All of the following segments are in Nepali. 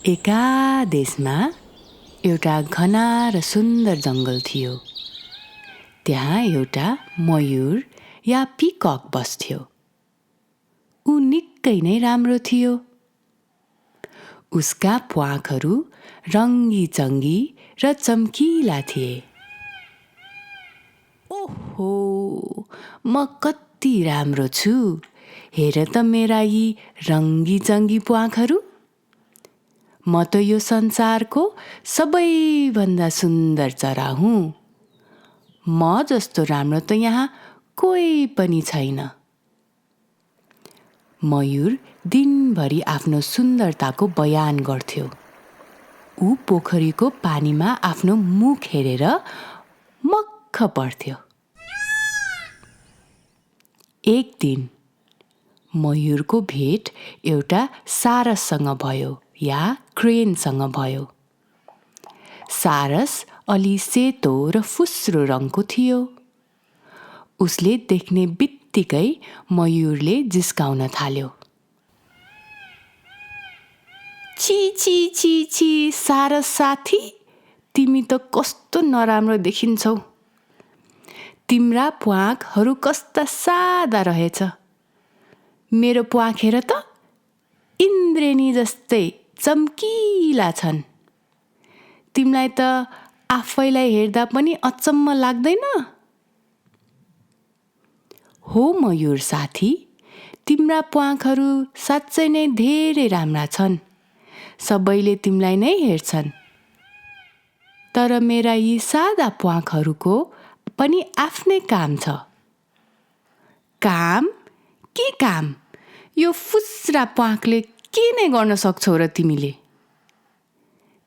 एका देशमा एउटा घना र सुन्दर जङ्गल थियो। त्यहाँ एउटा मयूर या पिकक बस्थ्यो। ऊ निकै नै राम्रो थियो। उसका प्वाखहरू रङ्गी चङ्गी र चम्किला थिए। ओहो, म कति राम्रो छु! हेर त मेरा यी रङ्गी चङ्गी प्वाखहरू। म त यो संसारको सबैभन्दा सुन्दर चरा हुँ। म जस्तो राम्रो त यहाँ कोही पनि छैन। मयूर दिनभरि आफ्नो सुन्दरताको बयान गर्थ्यो। ऊ पोखरीको पानीमा आफ्नो मुख हेरेर मक्ख पर्थ्यो। एक दिन मयूरको भेट एउटा सारससँग भयो या क्रेनसँग भयो। सारस अलि सेतो र फुस्रो रङको थियो। उसले देख्ने बित्तिकै मयूरले जिस्काउन थाल्यो। छी छी छी छी सारस साथी, तिमी त कस्तो नराम्रो देखिन्छौ। तिम्रा प्वाखहरू कस्ता सादा रहेछ। मेरो प्वाख हेर त, इन्द्रेणी जस्तै चम्किला छन्। तिमीलाई त आफैलाई हेर्दा पनि अचम्म लाग्दैन? हो मयूर साथी, तिम्रा प्वाखहरू साँच्चै नै धेरै राम्रा छन्। सबैले तिमीलाई नै हेर्छन्। तर मेरा यी सादा प्वाखहरूको पनि आफ्नै काम छ। काम? के काम? यो फुस्रा प्वाखले के नै गर्न सक्छौ र तिमीले?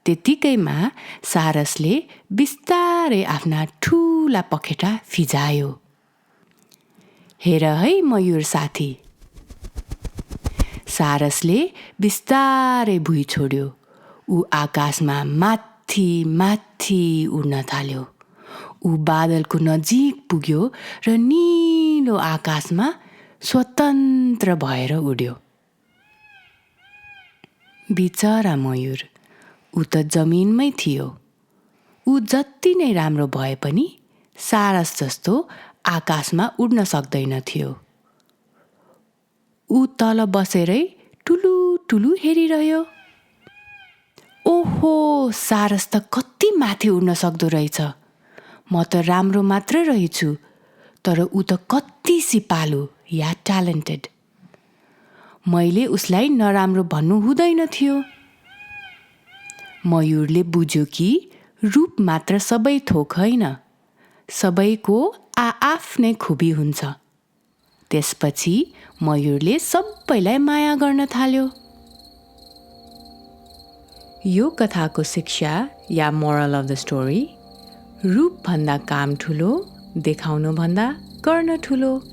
त्यतिकैमा सारसले बिस्तारै आफ्ना ठुला पखेटा फिजायो। हेर है मयूर साथी। सारसले बिस्तारै भुइँ छोड्यो। ऊ आकाशमा माथि माथि उड्न थाल्यो। ऊ बादलको नजिक पुग्यो र निलो आकाशमा स्वतन्त्र भएर उड्यो। बिचरा मयूर, ऊ त जमिनमै थियो। ऊ जति नै राम्रो भए पनि सारस जस्तो आकाशमा उड्न सक्दैन थियो। ऊ तल बसेरै टुलु टुलु हेरिरह्यो। ओहो, सारस त कति माथि उड्न सक्दो रहेछ। म त राम्रो मात्र रहेछु, तर ऊ त कति सिपालु या ट्यालेन्टेड। मैले उसलाई नराम्रो भन्नु हुँदैन थियो। मयूरले बुझ्यो कि रूप मात्र सबै थोक होइन, सबैको आआफ्नै खुबी हुन्छ। त्यसपछि मयूरले सबैलाई माया गर्न थाल्यो। यो कथाको शिक्षा या मोरल अफ द स्टोरी: रूपभन्दा काम ठुलो, देखाउनुभन्दा गर्न ठुलो।